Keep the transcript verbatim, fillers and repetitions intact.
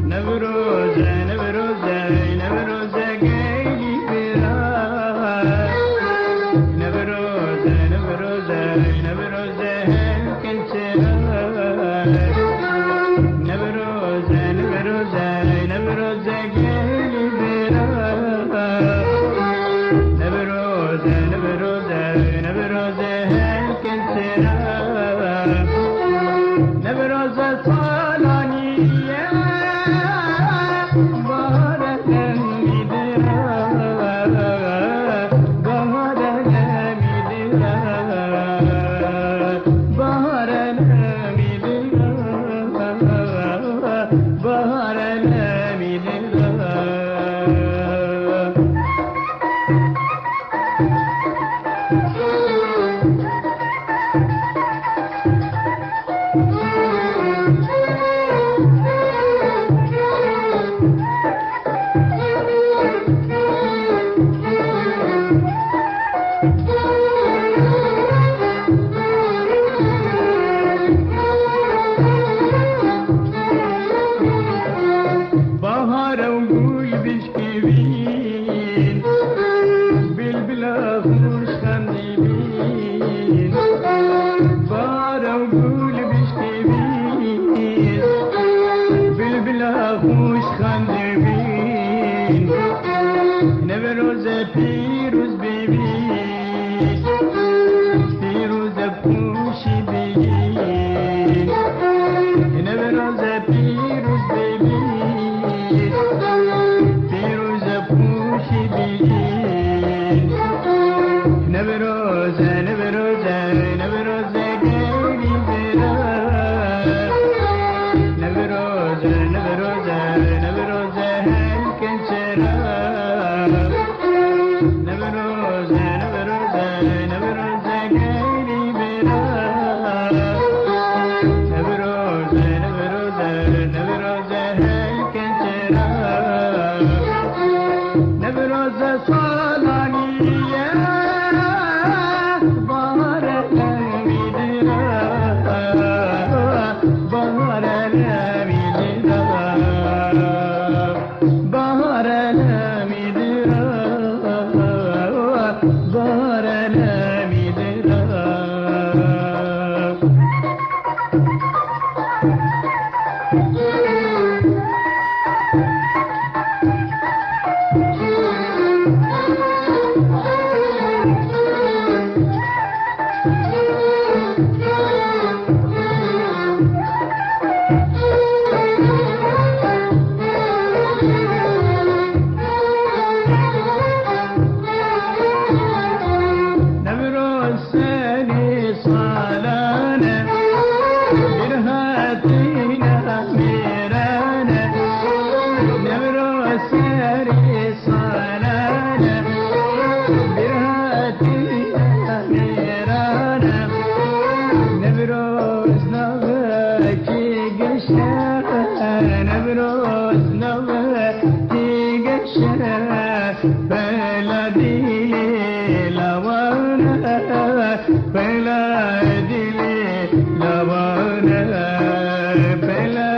Newroz e, Newroz e, Newroz e gelî bira. Newroz e, Newroz e, Newroz e helkin çira. Newroz e, Newroz e, Newroz e gelî bira. Newroz e, Newroz e, Newroz e helkin çira. Newroz e salanî ye, bahar e demî dira, bahar e demî dira, bahar e demî dira, bahar e demî dira. Bahar ew gul bişkî Bilbila xweş xendî bîn, bara û gul bişkî bîn. Bilbila xweş xendî bîn. Newroze pîroz bibî, pîroze xweşî bîn. Newroze pîroz bibî, pîroze xweşî bibî. Newroze, Newroze, Newroze gelî bira. Newroze, Newroze, Newroze helkin çira. Newroze, Newroze, Newroze gelî bira. Newroze, Newroze, Newroze helkin çira. Newroze salanî ye, bahar e demî dira, bahar e demî dira. Bahar e demî dira, bahar e demî dira. Newroz serê salan e, bîrhatîna mêran e. Newroz serê salan e, bîrhatîna mêran e. Newroz navekî geş e, Newroz navekî geş e. Bela dilê lawan e, bela dilê lawan e, bela